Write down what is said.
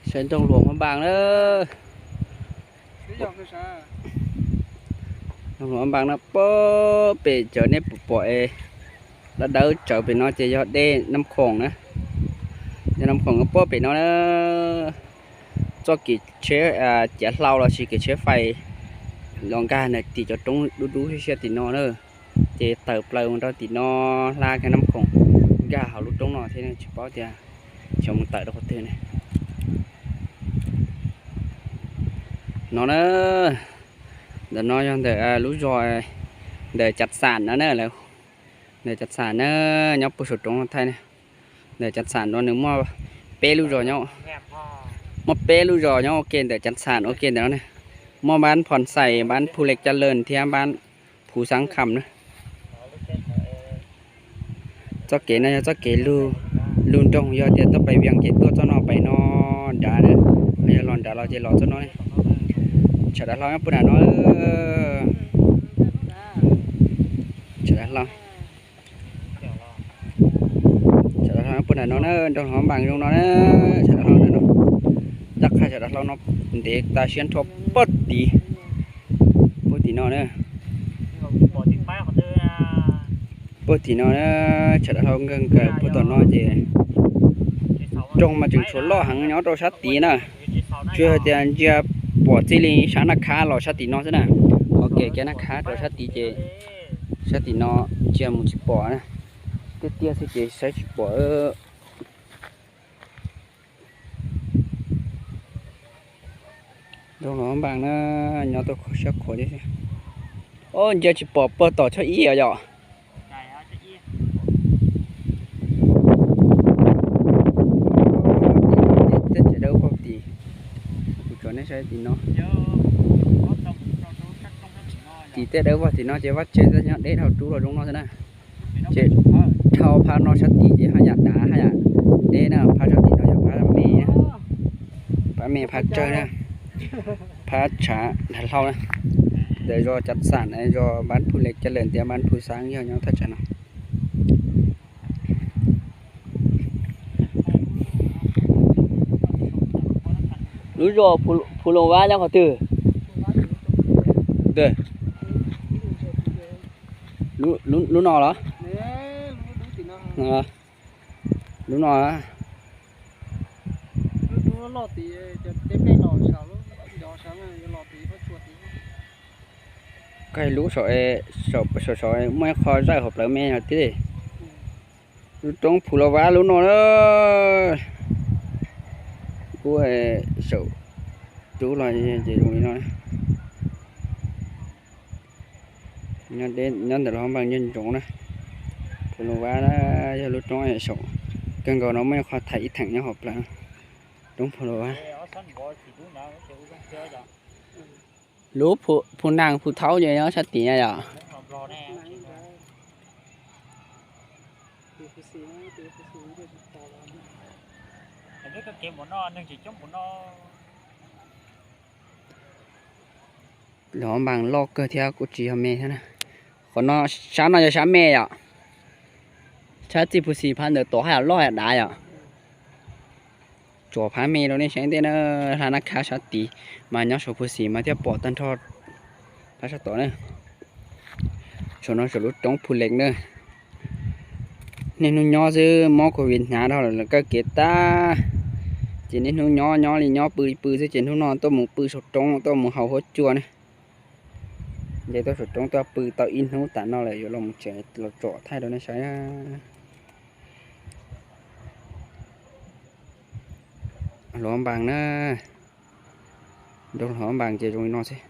Saib nroog Luam Hmoob Npaas na. Nroog Luam Hmoob Npaas na, pab pem cov nej pom pom es dawb dawb tsawv pem no ces yog dej Nab Khoom na. Dej Nab Khoom pab pem no na. Txoj kev tsheb ciav hlau los sis kev tsheb fais los nkag nws tim cov roob dub dub siab siab tim no na. Ces tawm plaws mus rau tim no, hla kiag Nab Khoom nkag hauv lub roob no thiab, tsis paub tias xyov mus tawm rau qhov twg ne. No na, ntawm no yog ntawm lub zos ntawm Cav Xam no na, ntawm Cav Xam na, nyob puag saum roob no thaij na. Ntawm Cav Xam no nws muaj peb lub zos nyob, muaj peb lub zos nyob ua ke ntawm Cav Xam ua ke ntawm no ne. Muaj npab Phos Xais, npab Phu Lej Caj Leej thiab npab Phu Xab Kham na. Txoj kev no yog txoj kev lug nroog, yog tias tuaj pem Vias ces tuaj txoj no pem no nrad na, yog los nrad los ces los txoj no ne. Tshav dav hlau nyob puag nram no, tshav dav hlau. Tshav dav hlau nyob puag nram no na, nroog Hmoob Npaas zoo no na, tshav dav hlau nram no. Tab qha tshav dav hlau no ntev tas siab nrho puag tim, puag tim no na. Puag tim no na, tshav dav hlau nkawg nkaws puag tom no ces nroog mas tseem tshuav loj heev nyob rau sab tid na. Tsuas hais tias ntsia pom txij li sab Naj Khab los sab tim no xwb na. Ho kev kiag Naj Khab rau sab tid ces sab tim no ntsia mus tsis pom na. Tiaj tiaj xwb ces saib tsis pom. Nroog Hmoob Npaas na, nyob tau siab qhuav thiab. Ob, ntsia tsis pom puag tom Choj Ib os yom. Tej tsev dawb vog tim, kuv tso nej saib tim no. Tim tej dawb vog tim no ces vaj tse nyob deb dhau rub los zoo no xwb na. Ces dhau phab no sab tid ces haj yam dav haj yam deb na, phab sab tim no yog phab me, phab me phab tsawg na, phab tshav dav hlau na. Ntawm zos Cav Xam, zos npab Phu Lej Caj Leej thiab npab Phu Xab yog nyob thaj tsam no. Lub zos Phu Loos Vab nyob qhov twg? Lub no los? Lub no. Koj lub saum, saum saum muaj ib qho zawj hauv plawv me no thiab. Lub roob Phu Loos Vab lub no na. Kuj saum rub los ces zoo li no. Nyob ntawm Luam Hmoob Npaas nyob ntsoov na. Phu Loos Vab na, yog lub roob saum kawg nkaus no muaj ib qho thaiv ib theem nyob hauv plawv. Roob Phu Loos Vab. Lub Phu Nag Phu Thaub ces nyob sab tid na yom. Luam Hmoob Npaas loj kawg thiab kuj tsis yog me thiab na. Qhov no, sab no yog sab me yom. Sab txij Phu Xis phab ntawd tod haj yam loj yam dav yom. Tsuas phab me rau nej saib ntej na, hla Naj Khab sab tid mas nyob saum Phu Xis mas thiaj pom tag nrho phab sab tod na. Saum no saum lub roob Phu Lej na. Niaj hnub nyob xwb, mob covid hnyav dhau lawm kawg kev tag, ces niaj hnub nyob nyob li nyob pw li pw xwb ces hnub no tuaj mus pw saum roob tuaj mus haus huab cua na. Nce tuaj saum roob tuaj pw tau ib hnub tas no lawm yuav los tsev los tsom thaij rau nej saib. Luam Npaas na, nroog Luam Npaas ces zoo li no xwb.